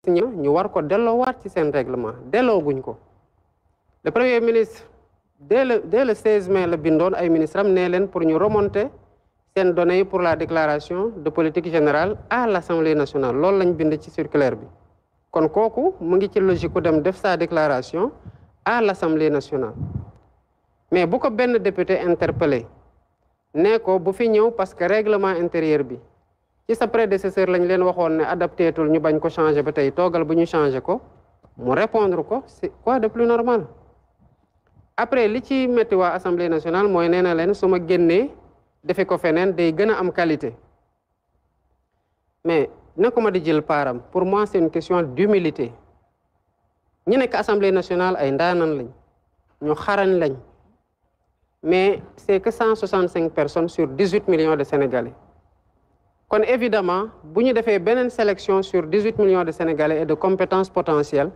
ñu war ko delloowaat ci seen règlement dellooguñ ko le premier ministre dès le 16 mai la bindoon ay ministre am nee leen pour ñu remonter seen données yi pour la déclaration de politique générale à l'Assemblée nationale loolu lañ bind ci circulaire bi kon kooku mu ngi ci logique ku dem def sa déclaration à l'Assemblée nationale mais bu ko benn député interpellé nee ko bu fi ñëw parce que règlement intérieur bi ci sa prédécesseur lañ leen waxoon ne adaptétul ñu bañ ko changer ba tey toogal bu ñu changer ko mu répondre ko c'est quoi de plus normal après li ci metti waa Assemblée nationale mooy nee na leen su ma génnee defe ko feneen day gën a am qualité mais na ko ma di jël paaram pour moi c'est une question d'humilité ñi nekk Assemblée nationale ay ndaanan lañ ñu xarañ lañ mais c'est que 165 personnes sur 18 millions de Sénégalais kon évidemment bu ñu defee beneen sélection sur 18 millions de Sénégalais et de compétences potentielles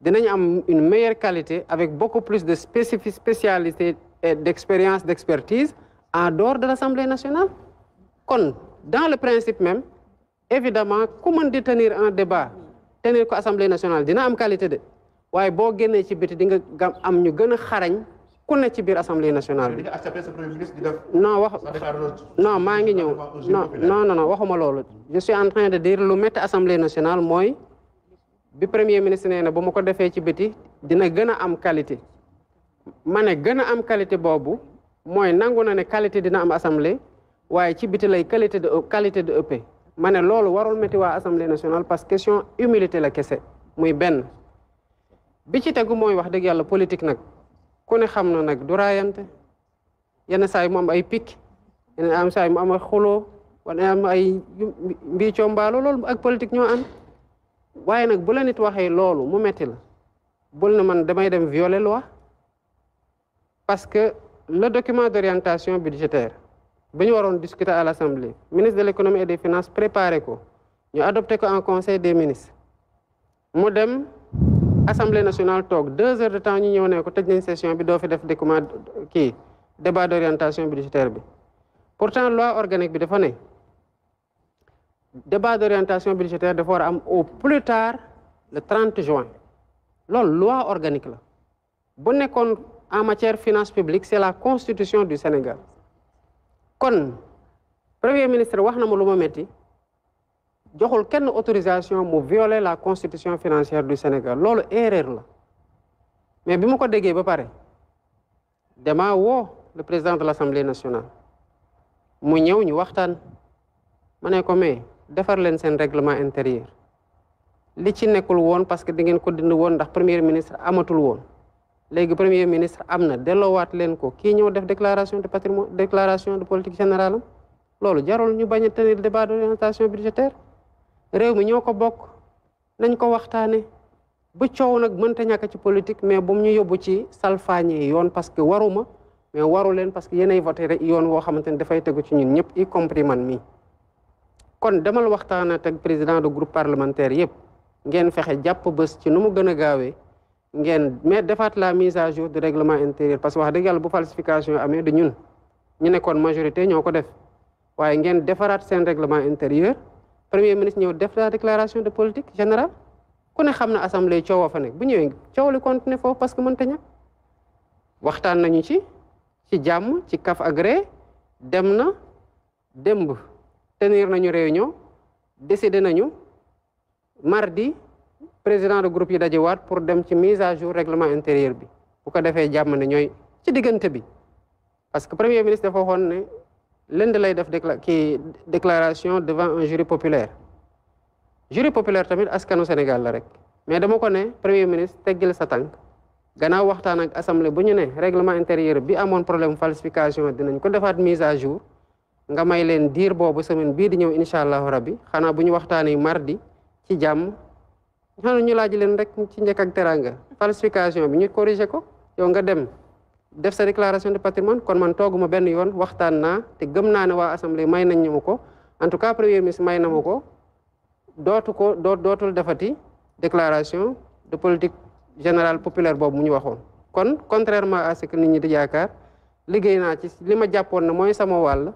dinañ am une meilleure qualité avec beaucoup plus de spécialité et d'expérience d'expertise en dehors de l'Assemblée nationale kon dans le principe même évidemment ku mën di tenir un débat tenir ko Assemblée nationale dina am qualité de waaye boo génnee ci biti di nga am ñu gën a xarañ ku ne ci biir Assemblée nationale bi non wax non maa ngi ñëw non waxuma loolu je suis en train de dire lu métti Assemblée nationale mooy bi premier ministre nee na bu ma ko defee ci biti dina gën a am qualité ma ne gën a am qualité boobu mooy nangu na ne qualité dina am assemblée waaye ci biti lay qualité de ëpp ma ne loolu warul métti waa Assemblée nationale parce que question humilité la kese muy benn bi ci tegu mooy wax dëgg yàlla politique nag ku ne xam na nag du raayante yenn saa yi mu am ay picc yenn am saa yi mu am ay xuloo wala am ay mbiicoo mbaalo loolu ak politique ñoo ànd waaye nag bu la nit waxee loolu mu metti la bul na man damay dem violer loi parce que le document d'orientation budgétaire bi ñu waroon discuter à l'Assemblée ministre de l'économie et des finances préparé ko ñu adopté ko en conseil des ministres mu dem Assemblée nationale toog 2 heures de temps ñu ñëw ne ko tëj nañ session bi doo fi def document débat d'orientation budgétaire bi pourtant loi organique bi dafa ne débat d'orientation budgétaire dafa war a am au plus tard le 30 juin loolu loi organique la bu nekkoon en matière finance publique c'est la constitution du Sénégal kon premier ministre wax na ma lu ma metti joxul kenn autorisation mu violer la constitution financière du Sénégal loolu erreur la mais bi ma ko déggee ba pare dama woo le président de l'Assemblée nationale mu ñëw ñu waxtaan ma ne ko mais defar leen seen règlement intérieur li ci nekkul woon parce que da ngeen ko dindi woon ndax premier ministre amatul woon léegi premier ministre am na delloowaat leen ko kii ñëw def déclaration de patrimoine déclaration de politique générale am loolu jarul ñu bañ a tenir débat d'orientation budgétaire réew mi ñoo ko bokk nañ ko waxtaane bu coow nag mënta ñàkk ci politique mais bu mu ñu yóbbu ci salfaañe yoon parce que waruma mais waru leen parce que yéenay voté rek yoon woo xamante ne dafay tegu ci ñun ñëpp y compris man mii kon demal waxtaan ak président de groupe parlementaire yëpp ngeen fexe jàpp bés ci nu mu gën a gaawee ngeen mais defaat la mise à jour du règlement intérieur parce que wax dëgg yàlla bu falsification amee du ñun ñu nekkoon majorité ñoo ko def waaye ngeen defaraat seen règlement intérieur premier ministre ñëw def la déclaration de politique générale ku ne xam na assemblée coow fa nekk bu ñëwee coow li continuer foofu parce que mënta ñàkk waxtaan nañu ci jàmm ci kaf ak ree dem na démb tenir nañu réunion décider nañu mardi président de groupe yi dajewaat pour dem ci mise à jour règlement intérieur bi bu ko defee jàmm ne ñooy ci diggante bi parce que premier ministre dafa waxoon ne lundi lay def déclaration devant un jury populaire tamit askanu Sénégal la rek mais dama ko ne premier ministre teggil sa tànk gannaaw waxtaan ak assemblée bu ñu ne règlement intérieur bi amoon problème falsification dinañ ko defaat mise à jour nga may leen diir boobu semaine bii di ñëw incha allahu rabbi xanaa bu ñu waxtaanee mardi ci jàmm xanaa ñu laaj leen rek ci njëkk ak teranga falsification bi ñu corriger ko yow nga dem def sa déclaration de patrimoine kon man tooguma benn yoon waxtaan naa te gëm naa ne waa assemblée may nañ ñu ma ko en tout cas premier ministre may na ma ko dootul defati déclaration de politique générale populaire boobu mu ñu waxoon kon contrairement à ce que nit ñi di yaakaar liggéey naa ci li ma jàppoon ne mooy sama wàll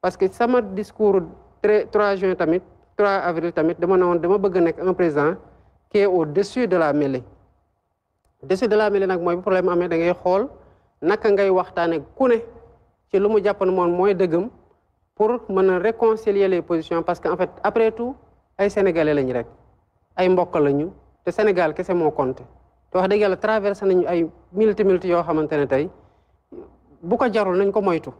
parce que sama discours 3 juin tamit 3 avril tamit dama ne woon dama bëgg nekk un président qui est au-dessus de la mêlée au-dessus de la mêlée nag mooy bu problème amee da ngay xool naka ngay waxtaane ku ne ci lu mu jàppoon moom mooy dëggam pour mën a réconcilier les positions parce que en fait après tout ay sénégalais lañu rek ay mbokk lañu te Sénégal kese moo compté te wax dëgg yàlla traversé nañu ay multi yoo xamante ne tey bu ko jarul nañ ko moytu